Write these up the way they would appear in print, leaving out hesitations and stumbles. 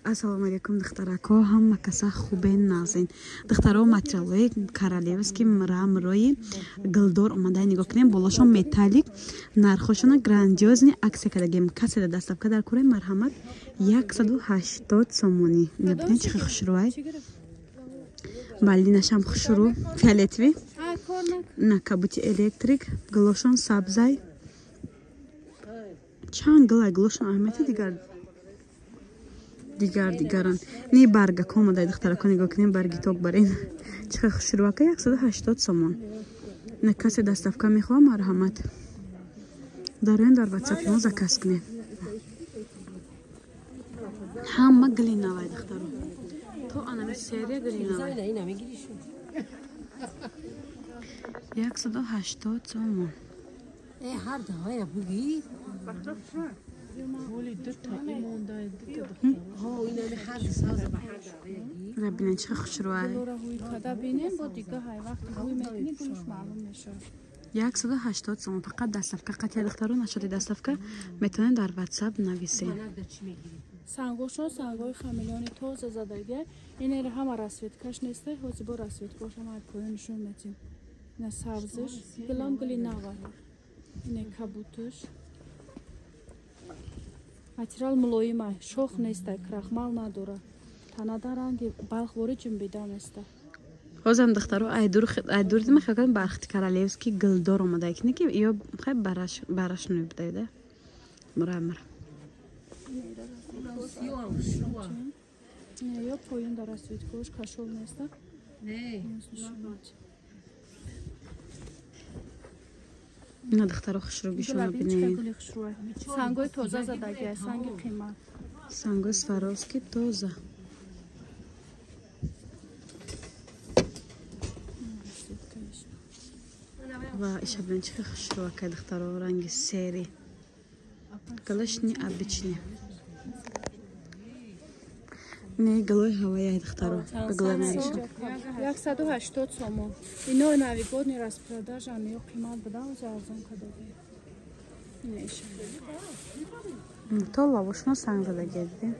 Ассалому алейкум, духтарако, ҳама каса хубен, нағзен. Духтаро, материалҳои королевский мраморои гулдор омада, нигоҳ кунем, болошон металлик, нархошона грандиозный акция кардагем. Касе да доставка дар кораи, марҳамат, 180 сомонӣ. Набинед, чӣ хел хушрӯай. Балинашам хушрӯ, фиолетовый. На кабути электрик, гулошон сабзай. Чанд гулай гулошон аҳамияти дигар дигар дигаран. Не баргако омадай, духтарако, нигоҳ кунем, барги ток барин. Чӣ хел хушрӯака, 180 сомон. На касе доставка мехоҳа, марҳамат. Дароен дар ватсапи мо заказ кунем. Ҳама гули навай, духтаро. То анами серия гули навай. 180 сомон. Ҳар даҳая буги. Бинед, чӣ хушрӯай. 180 сомон фақат доставка қатия, духтаро, нашоди доставка метавонед дар ватсап нависед. Сангошон сангои хамелеони тоза задагия. Инера ҳама расцветкаш неста, ҳозир бо расцветкош ҳама поён нишон метим. Ина сабзиш, гулам гули нава. Ине кабутуш. Материал мулоима, шох неста, крахмал надора. Танада ранги балхвори ҷунбида неста. Ҳозирам, духтаро, айдур дима хел бархти королевский гулдор омада, ки ки ё хай бараш бараш нуй мурамр. Ё поён дар расцветкош кашол неста. Ина, духтаро, хушрӯгишона бинед. Сангои тоза задагия, санги қимат. Сангои Сваровски тоза. Ва иша бинед, чӣ хел хушрӯака, духтаро, ранги серый. Гулаш необычный. Не гулои ҳавояй, духтаро, гулои наиша. 180 сомон. Ино новогодний распродажа, ё қимат буда, ҳозир арзон кардагия. Ина иша. То лавошно санг задагия, дидем.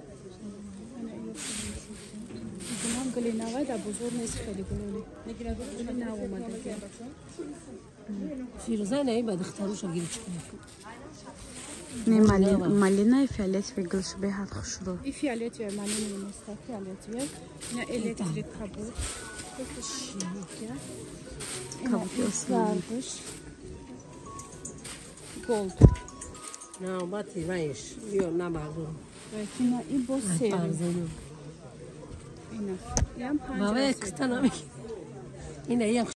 Гулам гули навай, дар бозор нест хеле гулоли. Гули нав омадагия. Фирӯза наи ба духтаруша гиричка. Не малина и фиолетовый гулш беҳад хушрӯ. И фиолетовый малина неста, фиолетовый. Ина электрик кабут. Кабути осмон. Голд. На, бати вайш, ё на базор. Ина и бо серый. Ина. Ям панҷ. Бабе киста нами. Ина ям.